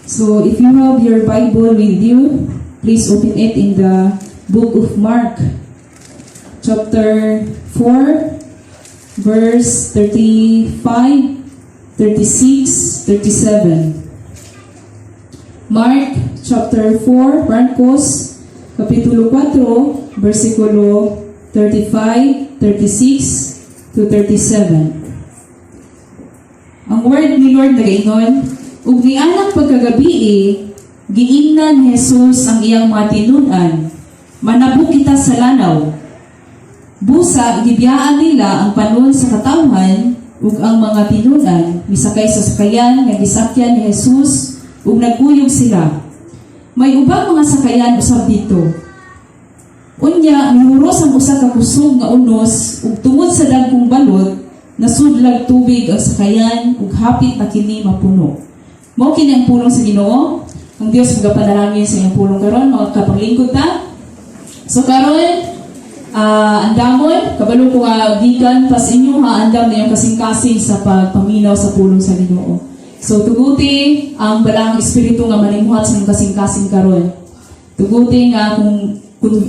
So if you have your Bible with you, please open it in the book of Mark, chapter 4, verse 35, 36, 37. Mark chapter 4, Marcos, kapitulo 4, versikulo 35, 36 to 37. Ang word ni Lord nagaingon, "Ug nianang pagkagabii, giingnan ni Jesus ang iyang mga tinun-an, 'Manabok kita sa lanaw.' Busa gibiyaan nila ang panon sa katawhan ug ang mga tinun-an, misakay sa sakayan nga gisakyan ni Jesus ug nagkuyog sila. May ubang mga sakayan usab didto. Unya mihuros ang usa ka kusog nga unos ug tungod sa dagkong balod nasudlag tubig ang sakayan ug hapit na kini mapuno." Mao kini ang pulong sa Ginoo. Ang Dios magapanalangin sa iyang pulong karon, mga kapaglingkod ta. So karon, andamon, kabalo ko nga gikan pa sa inyo ha, andam na iyong kasing-kasing sa pagpaminaw sa pulong sa Ginoo. So tuguti ang Balaang Espiritu nga manimuhat sa inyong kasing-kasing karon. Tuguti nga kung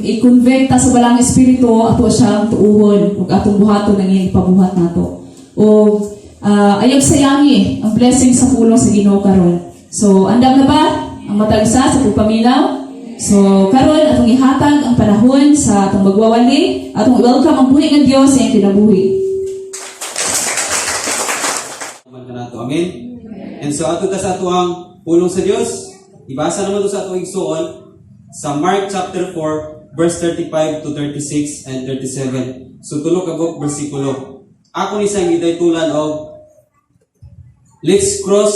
i-convict ta sa Balaang Espiritu, ato siyang tuuhon ug atong buhaton ang iyang ipabuhat nato. O ayaw sayangi ang blessing sa pulong sa Ginoo karon. So andam na ba ang matag isa sa pagpaminaw? So karon atong ihatag ang panahon sa atong magwawali, atong i-welcome ang buhi ng Dios sa iyang kinabuhi. Man kanato. Amen. And so ato ta sa atuang pulong sa Dios. Ibasa naman to sa atong igsuon sa Mark chapter 4 verse 35 to 36 and 37. So tulo ka buok bersikulo. Ako ni siyang gitaytulan og "Let's Cross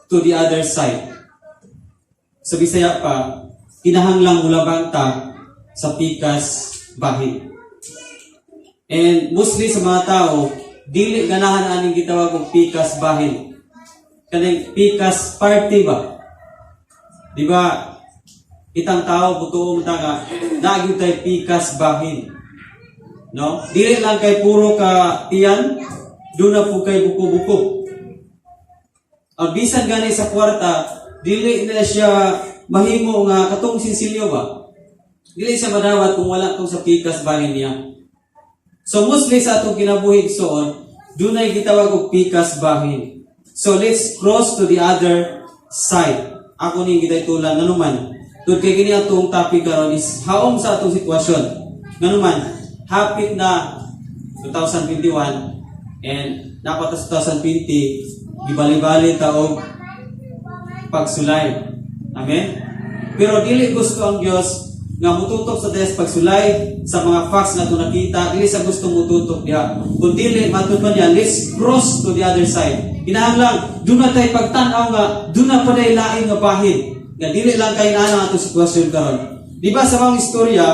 to the Other Side." Sa Bisaya pa, kinahanglang mulabang ta sa pikas bahin. And mostly sa mga tao, dili ganahan aning gitawag og pikas bahin. Kaning pikas party ba? Di ba? Itang tao butuo mo ta nga naa gyud tay pikas bahin. No? Dili lang kay puro ka tiyan, duna po kay buko-buko. Ang bisan gani sa kwarta, dili na siya mahimo nga katong sinsilyo ba? Dili siya madawat kung wala tong sa pikas bahin niya. So mostly sa atong kinabuhi soon, dunay gitawag og pikas bahin. So let's cross to the other side. Ako ning gitaytulan nganuman. Tud kay kini atong topic karon is haom sa atong sitwasyon. Nganuman, hapit na 2021 and dapat sa 2020 gibali-bali ta og pagsulay. Amen? Pero dili gusto ang Dios nga mututok sa des pagsulay sa mga facts nga ato nakita, dili sa gusto mututok diha. Kung dili matud pa niya, let's cross to the other side. Kinahanglan duna tay pagtan-aw nga duna pa day lain nga bahin nga dili lang kay naa ang atong sitwasyon karon. Di ba sa mga istorya,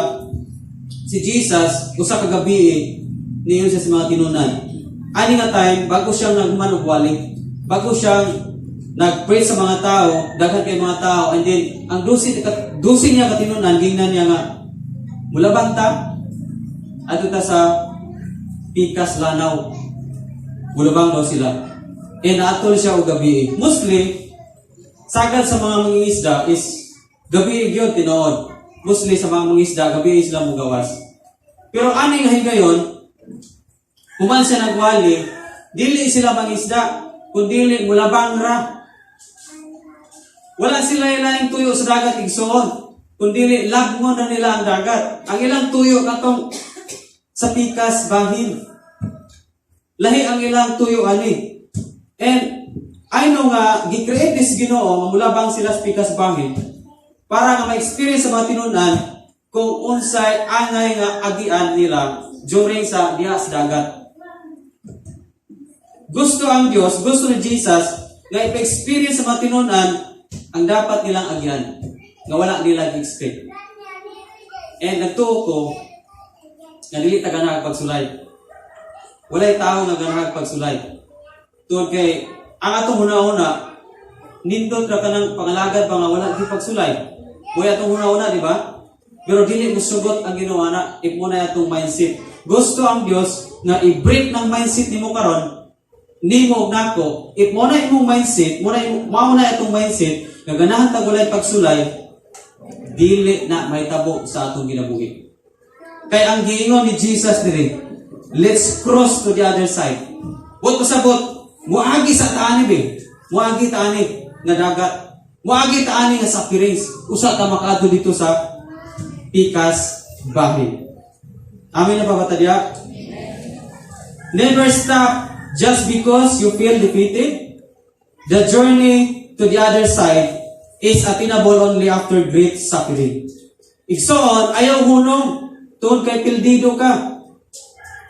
si Jesus usa ka gabi niingon siya sa mga tinunan. Ani nga time bago siyang naghuman og wali, bago siyang nag-pray sa mga tao, daghan kay mga tao, and then ang 12 niya katinunan, gingnan niya nga mulabang ta adto ta sa pikas lanaw. Mulabang daw sila. And naatol siya og gabi. Mostly sagad sa mga mangingisda is gabi gyud tinuod. Mostly sa mga mangingisda, gabi sila mugawas. Pero ani nga higayon, human siya nagwali, dili sila mangisda, kundi mulabang ra. Wala sila laing tuyo sa dagat, igsoon. Kundi labngon na nila ang dagat. Ang ilang tuyo katong sa pikas bahin. Lahi ang ilang tuyo ani. And I know nga gi-create this Ginoo nga mulabang sila sa pikas bahin para nga ma-experience sa mga tinunan kung unsay angay nga agian nila during sa diha sa dagat. Gusto ang Dios, gusto ni Jesus nga ipa-experience sa mga tinunan ang dapat nilang agyan nga wala nila gi-expect. And nagtuo ko nga dili ta ganahag pagsulay. Walay tao nga ganahag pagsulay. Tungod kay ang atong huna-huna nindot ra kanang pangalagad pa nga wala gyud pagsulay. Mo'y atong huna-huna, di ba? Pero dili mo sugot ang Ginoo na if mao na atong mindset. Gusto ang Dios nga i-break ng mindset nimo karon nimo ug nako. If mao na imong mindset, mao na itong mindset. Nga ganahan ta walay pagsulay, dili na mahitabo sa atong kinabuhi. Kay ang giingon ni Jesus diri, "Let's cross to the other side." Buot pasabot, muagi sa taani be. Muagi taani nga dagat. Muagi taani nga sufferings. Usa ta makaadto dito sa pikas bahin. Amen na ba ta diya? Never stop just because you feel defeated. The journey to the other side is attainable only after great suffering. Igsoon, ayaw hunong. Tungod kay pildido ka.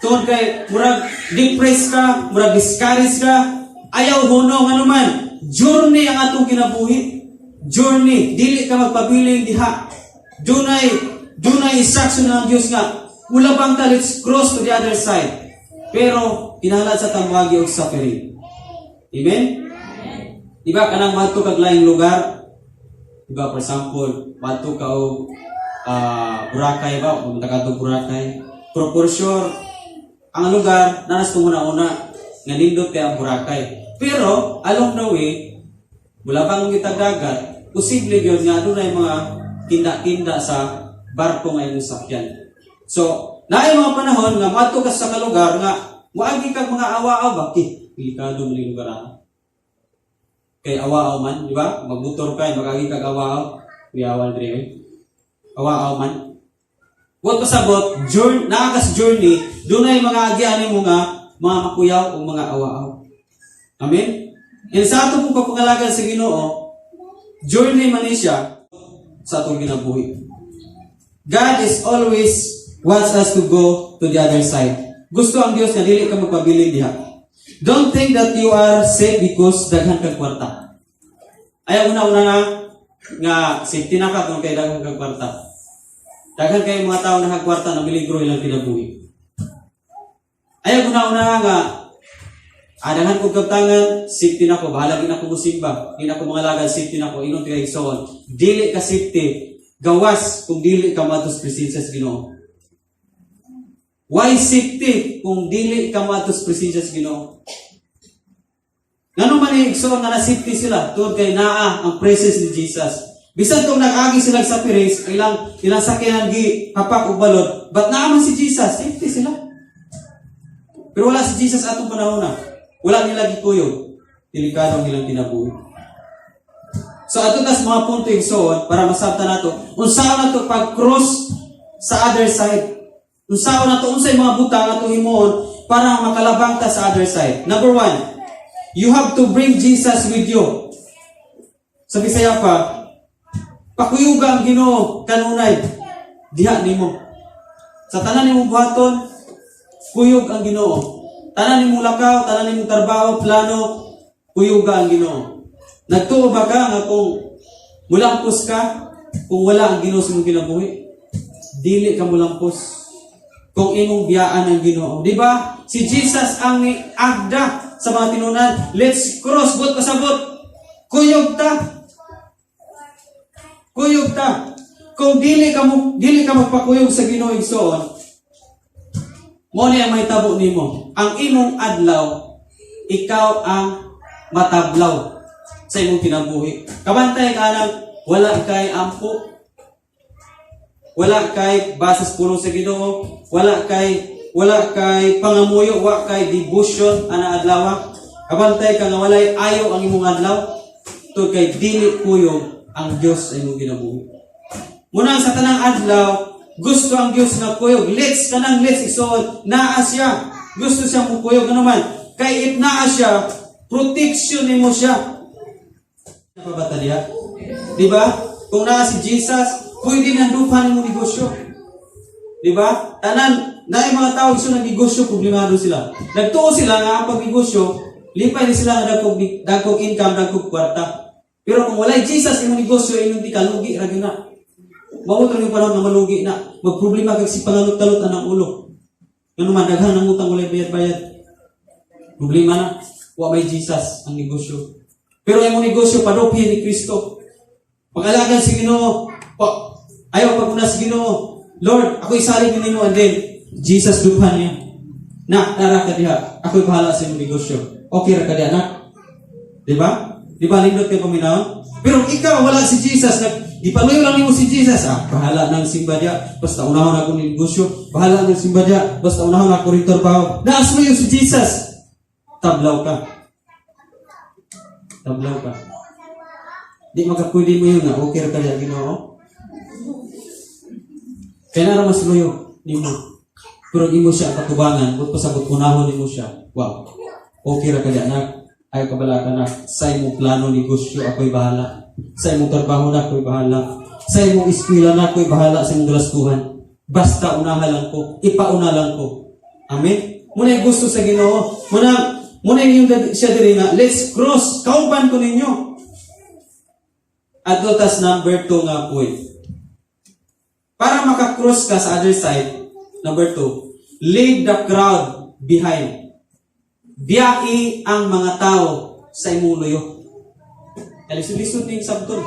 Tungod kay murag depressed ka, murag discouraged ka. Ayaw hunong. Ano man, journey ang atong kinabuhi. Journey, dili ka magpabiling diha. Dunay instruction ng Diyos nga mulabang ta, let's cross to the other side. Pero kinahanglan sa ta moagi og suffering. Amen? Di ba kanang madto kag laing lugar? Di ba, for example, madto ka og Boracay ba, pumunta ka og Boracay. Pero for sure, ang lugar nanas kung una-una nga nindot kay ang Boracay. Pero along the way, mula bang kitag dagat, posible gyud nga adunay mga kinda-kinda sa barko nga imong sakyan. So, naay mga panahon nga moadto ka sa lugar nga moagi kag mga awa-aw ba, eh, delikado man yung lugar ah. Kay awa-aw man, di ba? Magmotor ka, magagi kag awa-aw. Kuyawan diri eh. Awa-aw man. Buot pasabot, journey, naa ka sa journey, dunay mga agian nimo nga mga makuyaw o mga awa-aw. Amen? And sa ato pong pagpangalagad sa Ginoo, journey man ni siya sa atong kinabuhi. God is always wants us to go to the other side. Gusto ang Dios nga dili ka magpabilin diha. Don't think that you are safe because daghan kag kwarta. Ayaw una-una na nga safety na ka kung kay daghan kag kwarta. Daghan kay mga tao na kwarta na miligro ilang kinabuhi. Ayaw una-una nga daghan kog kabtangan, safety na ko, bahala gina ko musimba, gina ko mga lagad, safety na ko, ingon kay igsoon. Dili ka safety, gawas kung dili ka moadto sa presensya sa Ginoo. Why safety kung dili ka moadto sa presensya sa Ginoo? Ngano man ni, igsoon, nga na safety sila? Tungod kay naa ang presence ni Jesus. Bisan tong nag-agi sila sa Pires, ilang sakyanan gi hapak og balod, but naa man si Jesus, safety sila. Pero wala si Jesus atong panahon na. Wala nila gikuyog. Delikado ang ilang kinabuhi. So ato tas mga punto, igsoon, para masabtan nato unsaon nato pag-cross sa other side. Unsaon nato, unsay mga butang ato himuon para makalabang ta sa other side. Number one, you have to bring Jesus with you. Sa Bisaya pa, pakuyuga ang Ginoo kanunay diha nimo. Sa tanan nimong buhaton, kuyog ang Ginoo. Tanan nimong lakaw, tanan nimong trabaho, plano, kuyuga ang Ginoo. Nagtuo ba ka nga kung mulampos ka, kung wala ang Ginoo sa imong kinabuhi? Dili ka mulampos kung imong biyaan ang Ginoo. Di ba? Si Jesus ang ni-agda sa mga tinunan. Let's cross, buot pasabot. Kuyog ta. Kuyog ta. Kung dili ka magpakuyog sa Ginoo, igsoon, mo ni ang mahitabo nimo. Ang imong adlaw, ikaw ang matablaw sa imong kinabuhi. Kabantay ka nang wala kay ampo, wala kay basa sa pulong sa Ginoo, wala kay pangamuyo, wa kay devotion ana adlaw. Kabantay ka nga walay ayo ang imong adlaw tungod kay dili kuyog ang Dios sa imong kinabuhi. Muna sa tanang adlaw, gusto ang Dios nga kuyog. Let's kanang let's, igsoon, naa siya. Gusto siya mo kuyog, ano man. Kay if naa siya, protection nimo siya. Napabata niya? Di ba? Kung naa si Jesus, pwede na dupan mo negosyo. Di ba? Tanan, na mga tao gusto ng negosyo, problemado sila. Nagtuo sila nga ang pagnegosyo, lipay ni sila nga dagkog income, dagkog kwarta. Pero kung walay Jesus imong negosyo, imong di kalugi ra gyud na. Maot yung panahon nga malugi na. Magproblema kag si pangalot-kalot anang ulo. Ngano man, daghan ng utang, walay bayad-bayad. Problema na. Wa may Jesus ang negosyo. Pero imong negosyo padophin ni Kristo. Pag-alagan si Ginoo, pa, ayaw paguna sa Ginoo. "Lord, ako isalig nimo," and then Jesus duphan niya. "Na, nara ka diha. Ako'y bahala sa imong negosyo. Okay ra ka diha, nak." Di ba? Di ba nindot kay paminaw? Pero ikaw wala si Jesus, nag gipaluyo lang nimo si Jesus, ah, bahala nang simba diya, basta unahon ako ni negosyo, bahala nang simba diya, basta unahon ako rin trabaho. Naasluyo si Jesus. Tablaw ka. Tablaw ka. Di makapwede mo yun nga, okay ra ka diya Ginoo. Kaya na mas luyo nimo. Pero imo siya ang katubangan, but pasabot unahon nimo siya. Wow. Okay ra ka diya na. Ayaw ka balaka na. Sa imong plano negosyo ako'y bahala. Sa imong trabaho na ako'y bahala. Sa imong eskwela na ako'y bahala, sa imong galaskuhan. Basta unahan lang ko, ipauna lang ko. Amen? Muna yung gusto sa Ginoo. Muna yung siya diri nga, let's cross. Kauban ko ninyo. Adto tas number 2 nga point. Para maka-cross ka sa other side, number 2, leave the crowd behind. Biyai ang mga tao sa imong luyo. Kalisod-lisod ning sabton.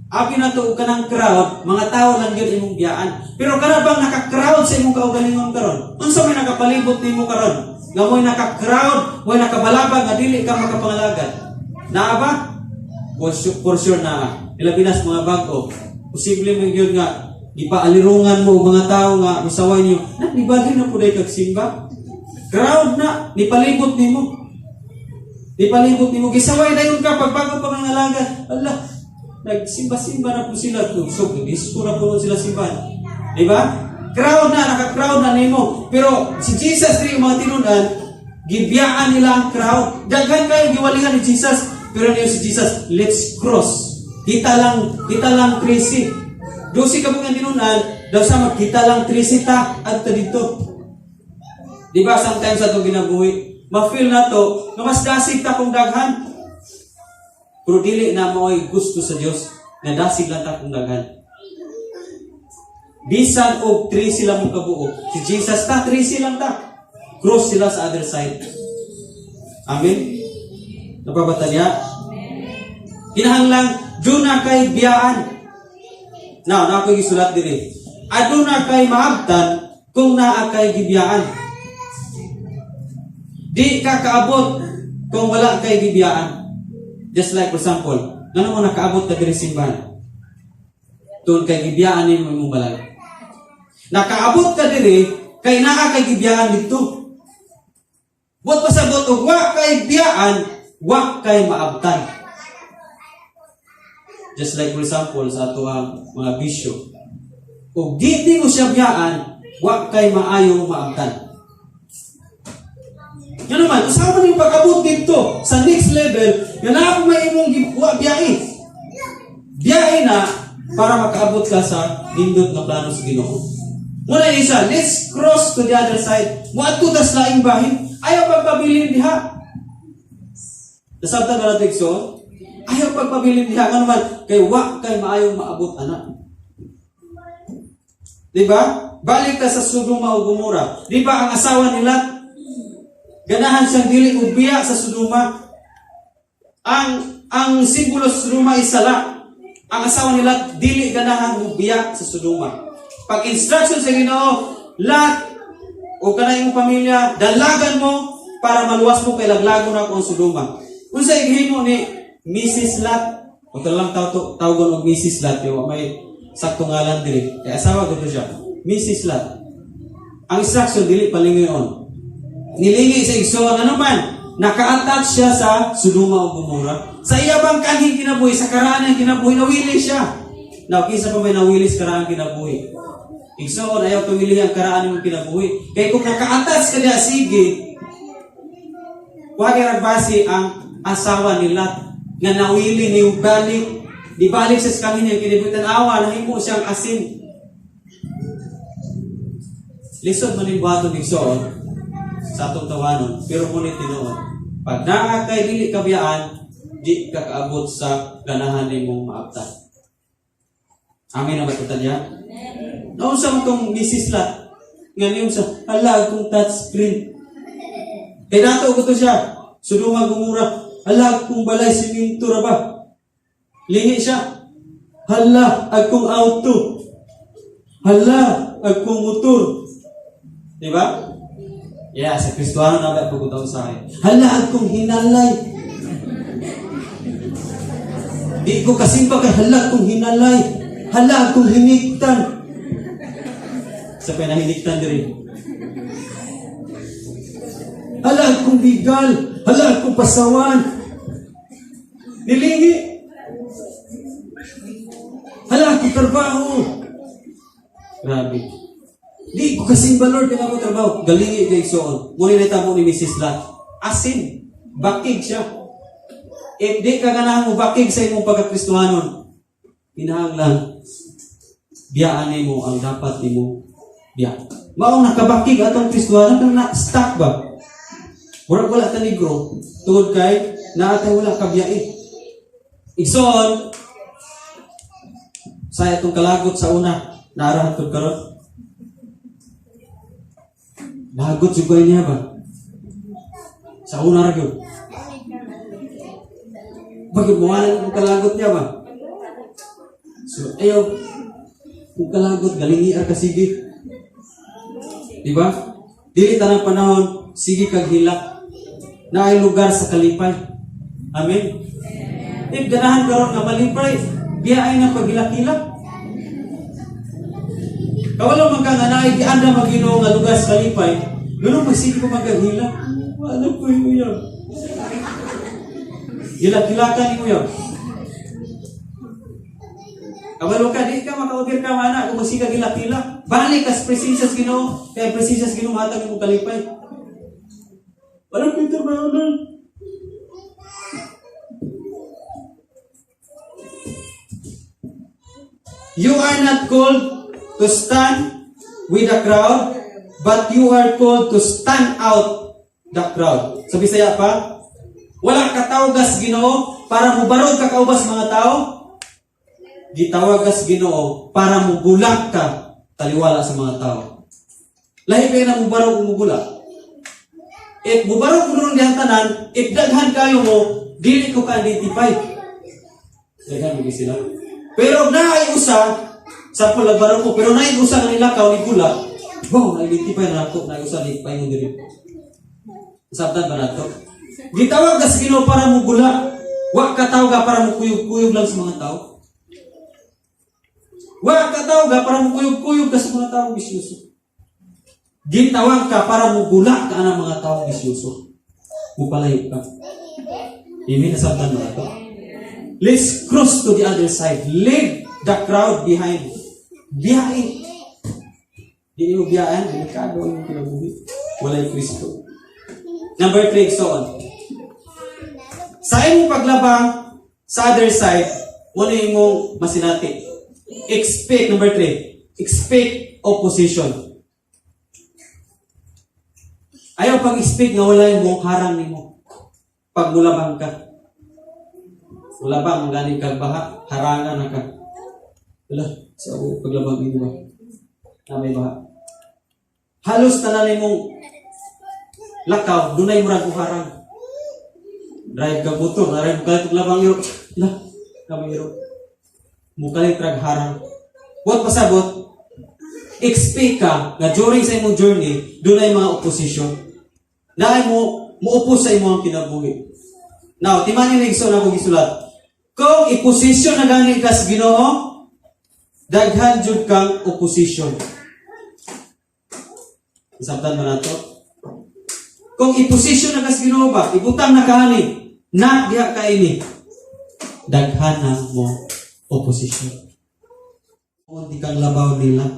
Abi na to og kanang crowd, mga tao lang yun imong biyaan. Pero kana bang naka-crowd sa imong kaugalingon karon? Unsa may nakapalibot nimo karon? Nga mo'y naka-crowd, mo'y nakabalabag nga dili ka makapangalagad. Naa ba? For sure naa. Ilabi na sa mga bag-o. Posible mo yun nga gipaalirungan mo og mga tao nga misaway niyo. Na di ba na pud kag simba? Crowd na nipalibot nimo. Nipalibot nimo, gisaway dayon ka pag bago pa nga alagad. Allah, nagsimba-simba na po sila. So, disco na po sila simbahan. Di ba? Crowd na, naka-crowd na nimo. Pero si Jesus diri mga tinunan, gibiyaan nila ang crowd. Daghan kayo giwalihan ni Jesus. Pero niyo si Jesus, let's cross. Kita lang 13. 12 ka mga tinunan, daw sa magkita lang 13 ta adto dito. Di ba sometimes sa itong ginabuhi, ma-feel na to, nga mas dasig ta kung daghan. Pero dili na mao'y gusto sa Dios nga dasig lang ta kung daghan. Bisan og 13 sila mo kabuo. Si Jesus ta, 13 lang ta. Cross sila sa other side. Amen? Napabata niya? Kinahanglan, duna kay biyaan. Now, na ako'y gisulat diri. Aduna kay maabtan kung naa kay gibiyaan. Di ka kaabot kung wala kay gibiyaan. Just like for example, ngano mo nakaabot ka diri simbahan? Tungod kay gibiyaan nimo imong balay. Nakaabot ka diri kay naa kay gibiyaan didto. Buot pasabot og wa kay biyaan, wa kay maabtan. Just like for example sa ato ang mga bisyo. Kung di mo siya biyaan, wa kay maayo maabtan. Yan naman, usaha man yung pag-abot dito sa next level, yan na ako may imong wa biyahe. Biyahe na para makaabot ka sa nindot nga plano sa Ginoo. Muna isa, let's cross to the other side. Muadto tas laing bahin. Ayaw pagpabilin diha. Nasabtan ba natin so? Ayaw pagpabilin diha nga naman kay wa kay maayong maabot ana. Di ba? Balik ka sa Sodoma o Gomora. Di ba ang asawa nila ganahan siyang dili ubiya sa Sodoma? Ang simbolo sa Sodoma is sala. Ang asawa nila dili ganahan ubiya sa Sodoma. Pag instruction sa Ginoo, Lot o kanang imong pamilya, dalagan mo para maluwas mo kay laglagon ako ang Sodoma. Unsa gihimo ni Mrs. Lot? O lang taw tawgon og Mrs. Lot, kay wa may sakto ngalan diri. Kay asawa ko to siya. Mrs. Lot. Ang instruction dili palingayon. Nilingi sa igsoon ano man, naka-attach siya sa Sodoma o Gomora. Sa iya bang kanhing kinabuhi, sa karaan ng kinabuhi, nawili siya. Now, kinsa pa may nawili sa karaan kinabuhi? Igsoon, ayaw pamili ang karaan ng kinabuhi. Kaya kung naka-attach ka diya, sige, wag base ang asawa ni Lot nga nawili ni balik di balik sa kangin niyang kinabuhi, awa nahimo siyang asin. Lisod man yung buhaton, igsoon, sa atong tawanon, pero ngunit tinuod pag naa kay dili kabiyaan, di ka kaabot sa ganahan nimong maabtan. Amen na ba ito niya? Naunsa mo tong Mrs. Lot nga niyon sa hala akong touch screen. Kay nato ko to siya. Sodoma Gomora, hala akong balay siminto ra ba? Lingi siya. Hala akong auto. Hala akong motor. Di ba? Yeah, sa Kristuano na ba pagkutaon sa akin. Hala akong hinalay. Di ko kasimba kay hala kong hinalay, hala kong hinigtan. Sa pa nahinigtan diri. Hala kong bigal, hala kong pasawan. Nilingi. Hala akong trabaho. Grabe. Di ko kasimba, Lord, kaya ako trabaho. Galingi kay igsoon. Muna na mo ni Mrs. Lat. Asin. Bakig siya. If di ka ganahan mo bakig sa imong pagkakristuhanon, kinahanglan biyaan nimo ang dapat nimo biya. Maong nakabakig atong Kristuhanon kang na stuck ba? Murag wala ta ni grow tungod kay naa tay wala kabiyai. Igsoon, sa atong kalagot sa una, naarahan tud karon. Lagot jud niya ba? Sa una ra gyud. Bakit mawala ang kalagot niya ba? So, ayaw, kung kalagot, galingi ka sige. Di ba? Dili tanang panahon, sige kag hilak. Naay lugar sa kalipay. Amen? If ganahan karon nga malipay, biyaay na paghilak-hilak. Kawalo man ka nga naay gianda Ginoo nga lugar sa kalipay, ngano magsige ko magaghilak? Wala ko yung uyab. Hilak-hilakan ni uyab. Kabalo ka, di ka maka-overcome ana kung magsige hilak-hilak. Balik ka sa presensya sa Ginoo, kay presensya sa Ginoo hatag imong kalipay. Wala ko trabaho, Lord. You are not called to stand with the crowd, but you are called to stand out the crowd. Sa Bisaya pa, wala ka tawag sa Ginoo para mubarog ka kaubas mga tao. Gitawag ka sa Ginoo para mugulak ka taliwala sa mga tao. Lahi kay na mubarog o mugulak. If mubarog mo ron dihang tanan, if daghan kayo mo, dili ko ka-identify. Daghan mo sila. Pero naay usa sa palabarog ko, pero naay usa nga nilakaw ni gula, wow, na-identify na nato, naay usa ni paingon diri. Sabtan ba nato? Gitawag ka sa Ginoo para mugula. Wa ka tawag para mukuyog-kuyog lang sa mga tao. Wa ka tawag para mukuyog-kuyog ka sa mga tao bisyoso. Gitawag ka para mugula ka ang mga tao bisyoso. Mupalayo ka. Amen, nasabtan mo nato? Let's cross to the other side. Leave the crowd behind. Biyain. Di mo biyaan, delikado ang kinabuhi. Walay Kristo. Number 3, so on. Sa imong paglabang sa other side, muna imong masinati. Expect, number 3, expect opposition. Ayaw pag-expect nga wala yung harang nimo. Pag mulabang ka. Mulabang, galing kag baha, harangan na ka. Wala, sa ako paglabang nimo ba? Na may baha. Halos tanan nimong lakaw, dunay murag harang. Drive ka motor, drive ka paglabang iro. La, kami iro. Mukalit rag harang. What pasabot? Expect ka nga during sa imong journey, dunay mga opposition. Naay mo muupos sa imong kinabuhi. Now, timani ni igsoon ako gisulat. Kung i-position na gani ka sa Ginoo, daghan jud kang opposition. Isabtan ba nato? Kung i-position na ka sa Ginoo ba, ibutang na kaani, na diha ka ini. Daghan na mo opposition. Kung di kang labaw nila.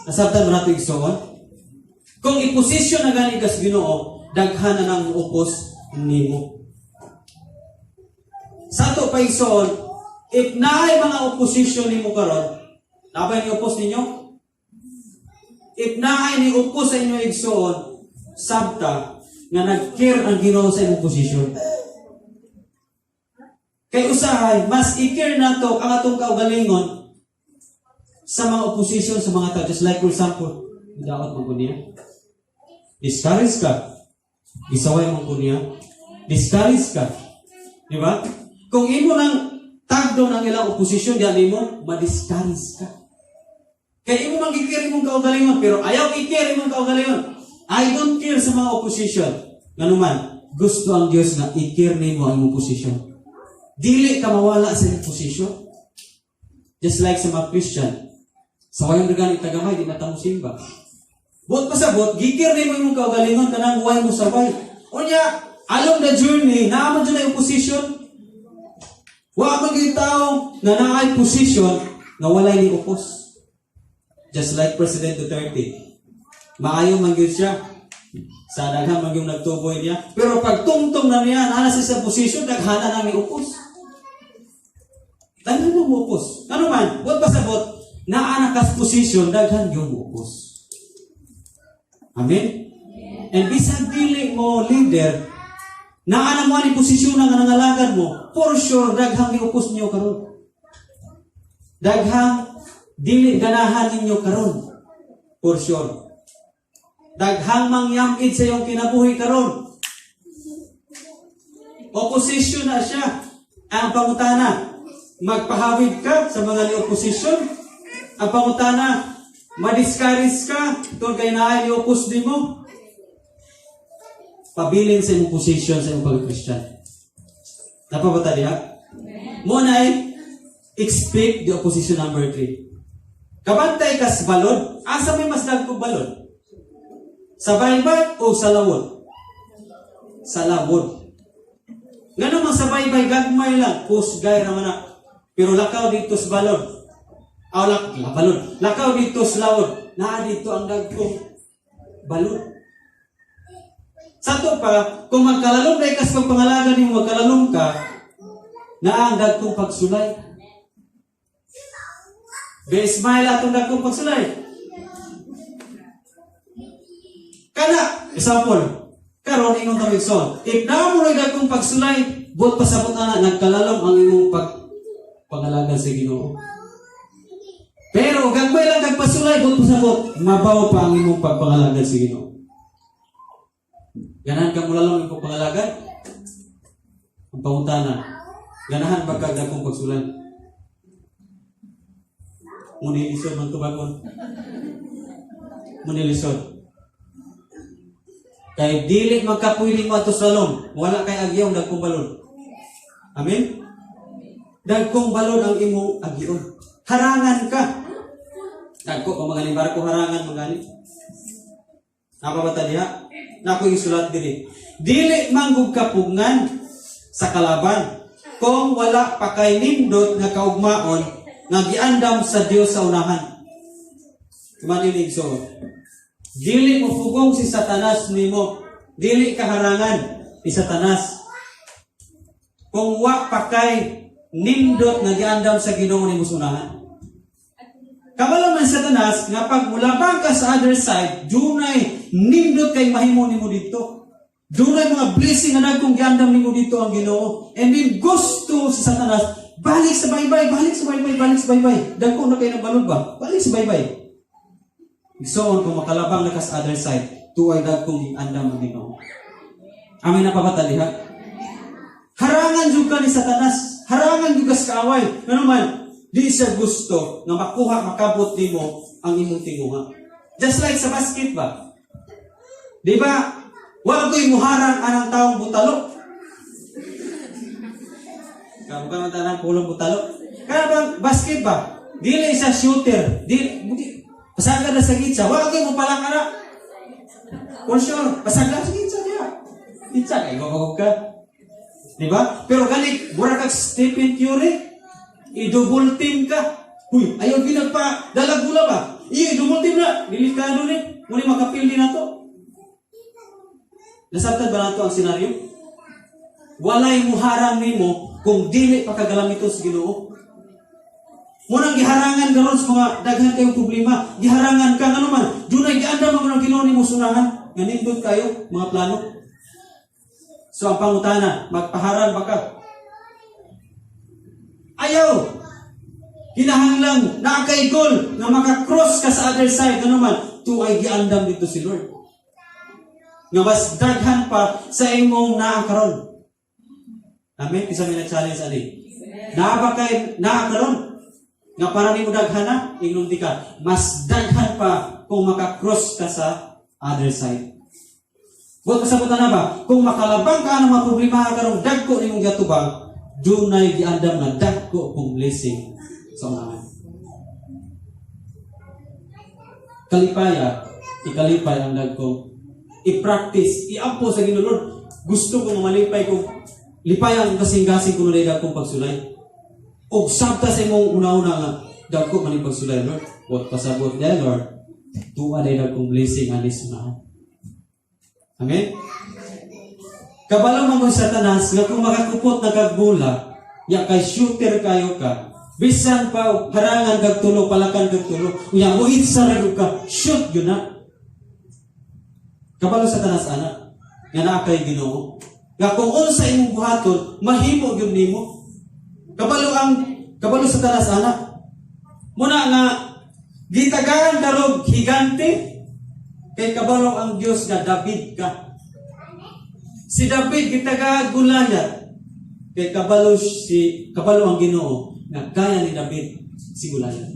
Nasabtan ba nato, igsoon? Kung i-position na gani ka sa Ginoo, daghan na nang upos nimo. Sa ato pa, igsoon, if naay mga opposition nimo karon, naa ni opos ninyo? If naay ni opos sa inyo, igsoon, sabta nga nag-care ang Ginoo sa imong posisyon. Kay usahay, mas i-care nato ang atong kaugalingon sa mga opposition sa mga tao. Just like for example, daot mo ko niya. Discourage ka. Isaway mo ko niya. Discourage ka. Di ba? Kung imo nang tagdo ng ilang opposition diyan nimo, ma-discourage ka. Kay imo man gi-care imong kaugalingon, pero ayaw i-care imong kaugalingon. I don't care sa mga opposition. Nganuman, gusto ang Dios nga i-care nimo ang imong posisyon. Dili ka mawala sa imong position. Just like sa mga Christian. Sa wayong dagan itagamay, di na ta mosimba. Buot pasabot, gikir nimo imong kaugalingon kanang way mo saway. Unya, along the journey, naa man dyan yung position. Wa man gyud tao nga naay position nga walay ni upos. Just like President Duterte. Maayo man gyud siya. Sa daghan man yung nagtuboy niya. Pero pag tungtong na niya, naa na siya sa position, daghana na ni upos. Daghan mo upos. Ano man, buot pasabot, naa na kas position, daghan yung upos. Amen? And bisag dili mo leader, naa na mo ani posisyon nga nangalagad mo, for sure daghang giupos niyo karon. Daghang dili ganahan ninyo karon. For sure. Daghang mangyamid sa iyong kinabuhi karon. Opposition na siya. Ang pangutana, magpahawid ka sa mga ni-opposition. Ang pangutana, ma-discourage ka tungkol kay naay ni-oppose nimo. Pabilin sa imong position sa imong pag-Christian. Napabata diha? Mo na expect the opposition number 3. Kabantay ka sa balod, asa may mas dagkong balod? Sa baybay o sa lawod? Sa lawod. Ngano man sa baybay gagmay lang, kusgay ra man na. Pero lakaw dito sa balod. Aw lak, balod. Lakaw dito sa lawod. Naa dito ang dagkong balod. Sa to pa, kung magkalalom na ikas pagpangalaga nimo, magkalalom ka, naa ang dagkong pagsulay. Be smile atong dagkong pagsulay. Kana, example, karon ingon ta Wilson, if naa mo ray dagkong pagsulay, buot pasabot ana nagkalalom ang imong pangalaga sa Ginoo. Pero gagmay lang kag pasulay, buot pasabot, mabaw pa ang imong pagpangalagad sa Ginoo. Ganahan ka mulalom imong pagpangalagad? Ang pangutana, ganahan ba kag dagkong pagsulay? Muni lisod man tubagon. Muni lisod. Kay dili magkapuili mo ato sa lalom, wala kay agyong dagkong balod. Amen? Dagkong balod ang imong agyon. Harangan ka. Dagko pa mga barko harangan mga Napabata diha? Nako isulat diri. Dili manggug kapugngan sa kalaban kung wala pa kay nindot nga kaugmaon nga giandam sa Dios sa unahan. Maninig so. Dili mo pugong si Satanas nimo. Dili kaharangan ni Satanas. Kung wa pa kay nindot nga giandam sa Ginoo nimo sa unahan. Kabalo man Satanas nga pag mulabang ka sa other side, dunay nindot kay mahimo nimo dito. Dunay mga blessing nga dagkong giandam nimo dito ang Ginoo. And then gusto si Satanas, balik sa baybay, balik sa baybay, balik sa baybay. Dagko na kay ng balod ba? Balik sa baybay. So, kung makalabang na ka sa other side, tuway dagkong giandam ang Ginoo. Amin na pabata diha. Harangan jud ka ni Satanas. Harangan jud ka sa kaaway. Ngano man, di siya gusto nga makuha, makabot nimo ang imong tinguha. Just like sa basket ba? Di ba? Wala ko'y muharang anang taong butalo. Kamu ka man tanang pulong butalo. Kaya bang basket ba? Dili siya shooter. Dili, buti, pasagad na sa gitsa. Wala ko'y mupalang ana. For sure, pasagad sa gitsa niya. Gitsa, kay gogog ka. Di ba? Pero gani, mura kag Stephen Curry. I-double team ka. Huy, ayaw ginagpa, dalag gula ba? Iyo, i-double team na. Delikado ni. Muni makapil din na to. Nasabtan ba nato ang senaryo? Walay muharang nimo kung dili pa kagalamito sa Ginoo. Munang giharangan karon sa mga daghan kayong problema, giharangan ka ngano man, dunay giandam mo ng Ginoo nimo sunahan, nga nindot kayo mga plano. So ang pangutana, magpaharang ba ka? Ayaw! Kinahanglan naa kay goal nga maka-cross ka sa other side, ano man, tuay giandam dito si Lord. Nga mas daghan pa sa imong naa karon. Amen? Isa may na-challenge ani. Naa ba kay naa karon? Nga para nimo daghan na, ingnon di ka, mas daghan pa kung maka-cross ka sa other side. Buot pasabutan na ba? Kung makalabang ka ng mga problema karon dagko nimong giatubang, Dunay giandam nga dagko kong blessing sa unahan. Kalipaya, ikalipay ang dagko. I-practice, iampo sa Ginoo, "Lord, gusto ko nga malipay ko. Lipaya ang kasing-gasing ko na dagkong pagsulay." Og sabta sa imong una-una nga dagko man yung pagsulay, Lord. What pasabot niya, Lord. Tuwa na dagkong blessing anis unahan. Amen? Kabalo man mo Satanas nga kung makakupot na kag bola, ya kay shooter kayo ka, bisan pa harangan kag tulo, palakan kag tulo, unya mo itsa ra gyud ka, shoot yun na. Kabalo Satanas ana, nga naa kay Ginoo. Nga kung unsa imong buhaton, mahimo gyud nimo. Kabalo Satanas ana. Muna nga gitagaan karog higante kay kabalo ang Dios nga David ka. Si David gitagaan Goliath kay kabalo ang Ginoo nga kaya ni David si Goliath.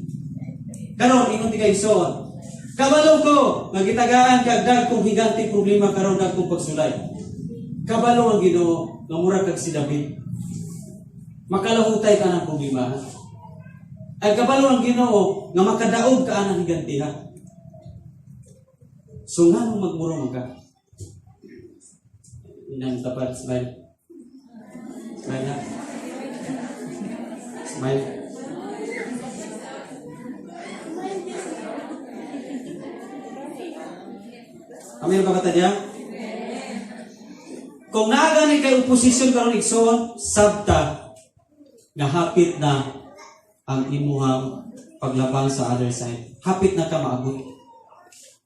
Karon ingon ti kay igsoon, kabalo ko nga gitagaan kag dagkong higante problema karon, dagkong pagsulay. Kabalo ang Ginoo nga mura kag si David. Makalahutay ka ng problema. Ha? Ay kabalo ang Ginoo nga makadaog ka anang higante ha. So nganong magmurong ka? Inang tapat, smile. Smile na. Smile. Amen ba kata diya? Kung naa gani kay oposisyon karon, igsoon, sabta nga hapit na ang imuhang paglabang sa other side. Hapit na ka maabot.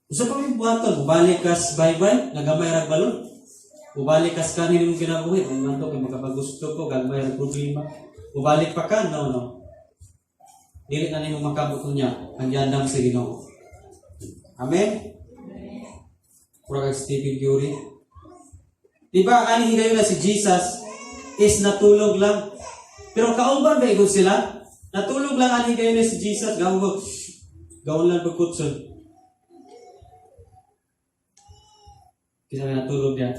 Usa pa may buhaton, mubalik ka sa baybay, nagamay ra balon. Mubalik ka sa kanin imong kinabuhi, ang manto kay makapagusto ko, gagmay ra problema. Mubalik pa ka, no, no. Dili na nimo makamot niya ang giandam sa Ginoo. Amen? Pura kag Stephen Curry. Di ba, ani higayon na si Jesus is natulog lang. Pero kauban ba igod sila? Natulog lang ani higayon na si Jesus. Gawon ko, gawon lang pagkutson. Kisa nga natulog niya.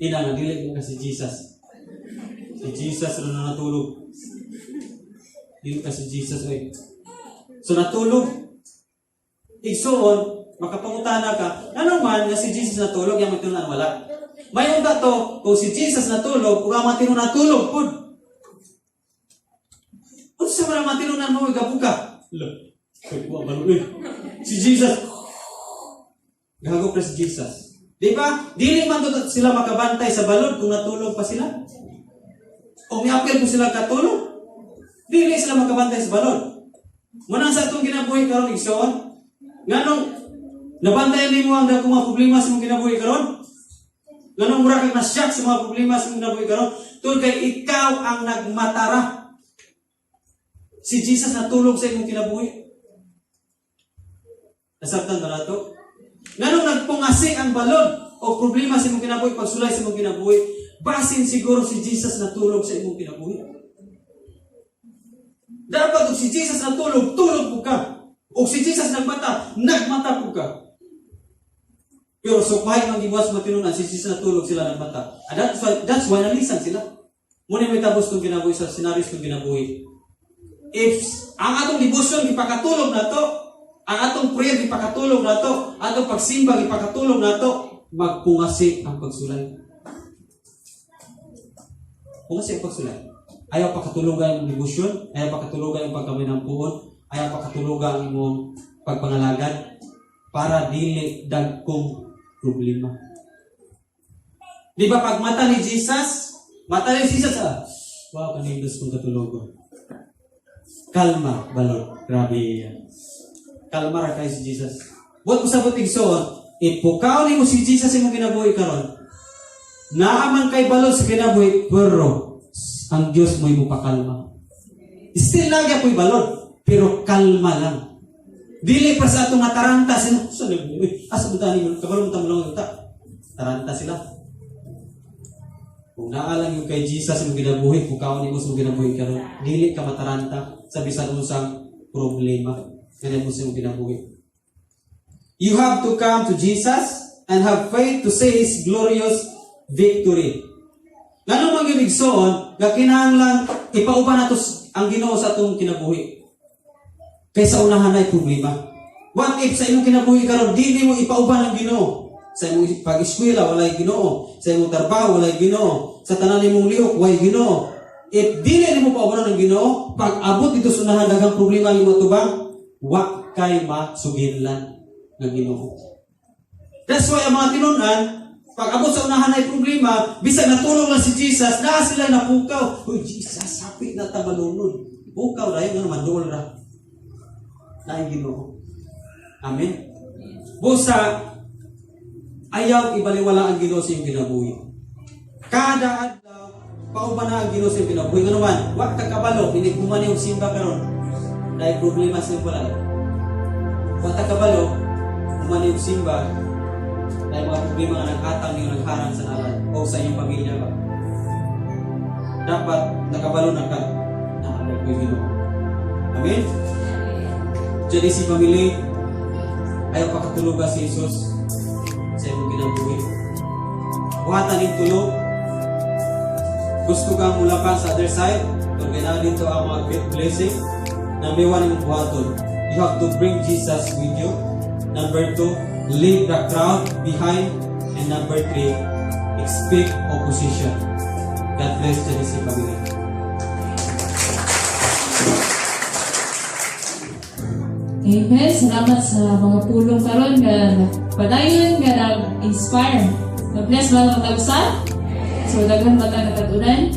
Ina nga, dili ka si Jesus. Si Jesus na natulog. Dili ka si Jesus ay. So natulog. Igsuon, makapangutana ka, ano man nga si Jesus natulog, yung matinunan wala. May unta to, kung si Jesus natulog, kung ang matinunan natulog, pud. Unsa man ang matinunan mo, gabuka. Lo, kay kuha ba eh. Si Jesus, gahagop na si Jesus. Di ba? Dili man to sila makabantay sa balod kung natulog pa sila. O miapil po sila katulog. Dili sila makabantay sa balod. Muna sa atong kinabuhi karon, igsoon, nganong nabantayan nimo ang dagkong mga problema sa imong kinabuhi karon? Nganong mura kang na-shock sa mga problema sa imong kinabuhi karon? Tungod kay ikaw ang nagmatara. Si Jesus natulog sa imong kinabuhi. Nasabtan ba nato? Nganong nagpungasi ang balod o problema sa imong kinabuhi, pagsulay sa imong kinabuhi, basin siguro si Jesus natulog sa imong kinabuhi. Dapat og si Jesus natulog, tulog po ka. O si Jesus nagmata, nagmata po ka. Pero so kahit mang gibuhat sa matinunan, si Jesus natulog, sila nagmata. And that's why nalisan sila. Muna may tapos itong kinabuhi sa scenario itong kinabuhi. If ang atong devotion gipakatulog na to, ang atong prayer gipakatulog na to, atong pagsimba gipakatulog na to, magpungasi ang pagsulay. Pungasi ang pagsulay. Ayaw pakatulugan ang devotion, ayaw pakatulugan ang pagkaminampuon, ayaw pakatulugan ang imong pagpangalagad para dili dagkong problema. Di ba pag mata ni Jesus, mata ni Jesus, ah, wow, kanindos kong katulogon. Kalma, balot. Grabe yan. Kalma ra kay si Jesus. Buot mo sa igsoon, ipukaw nimo si Jesus imong kinabuhi karon. Naaman kay balot sa kinabuhi, pero ang Dios mo imo pakalma. Still lagi ako'y balot, pero kalma lang. Dili pa sa atong nataranta sila. Sa nagbuhi? Asa mo tani mo? Kabalo mo tamulong ta. Taranta sila. Kung naalang yung kay Jesus imong kinabuhi, pukaw nimo sa imong kinabuhi karon, dili ka mataranta sa bisan unsang problema nga mo sa imong kinabuhi. You have to come to Jesus and have faith to see His glorious victory. Ngano man gyud, igsoon, nga kinahanglan ipauban nato ang Ginoo sa atong kinabuhi? Kaysa unahan ay problema. What if sa imong kinabuhi karon dili mo ipauban ang Ginoo? Sa imong pag-eskwela, walay Ginoo. Sa imong trabaho, walay Ginoo. Sa tanan nimong lihok, walay Ginoo. If dili nimo paubanon ang Ginoo, pag abot dito sa unahan, daghang problema ang imong tubang, wa kay masuginlan ng Ginoo. That's why ang mga tinunan, pag abot sa unahan ay problema, bisag natulog lang si Jesus, naa sila napukaw. "Uy, Jesus, hapit na ta malunod." Pukaw ra yun, ano, manduol ra. Naay Ginoo. Amen. Busa, ayaw ibaliwala ang Ginoo sa iyong kinabuhi. Kada adlaw, pauban na ang Ginoo sa iyong kinabuhi. Ngano man, wa ka kabalo, hindi kumani og simba karon. Dahil problema sa iyong balay. Wa ta kabalo, kumani og simba, dahil mga problema nga naghatang niyo, nagharang sa nalan o sa iyong pamilya ba. Dapat nakabalo na ka na alay ko Ginoo. Amen? Jadi si pamilya, ayaw pakatuluga si Jesus sa imong kinabuhi. Buhatan ning tulog. Gusto kang mulaka sa other side, kung kailangan dito ang mga great blessing, number one imong buhaton, you have to bring Jesus with you. Number two, leave the crowd behind. And number three, expect opposition. God bless Genesis family. Amen. Salamat sa mga pulong karon nga padayon nga nag-inspire. Na-bless ba ang matag usa? So daghan ba ta natag-unan?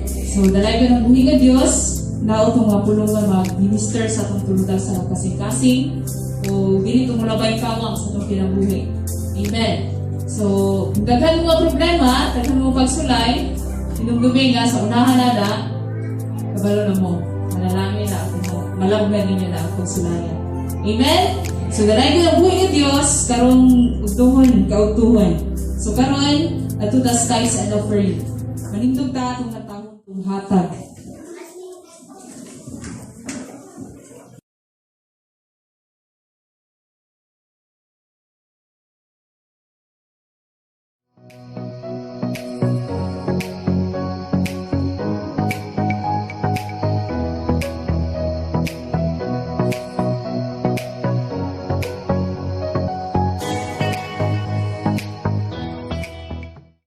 So dalaygon ang buhi nga Dios, nao tong mga pulong nga mag-minister sa atong tulutan sa kasing-kasing o dili to mulabay kawang sa atong kinabuhi. Amen. So, kung daghan mga problema, daghan mga pagsulay, hinumdumi nga sa unahan na da, kabalo na mo. Manalangin na ako mo. Malabgan ninyo na ang pagsulayan. Amen? So, dalaygon ang buhi nga Dios, karong ugtuhon, kautuhon. So, karon, adto ta sa tithes and offering. Manindog ta atong natahong hatag.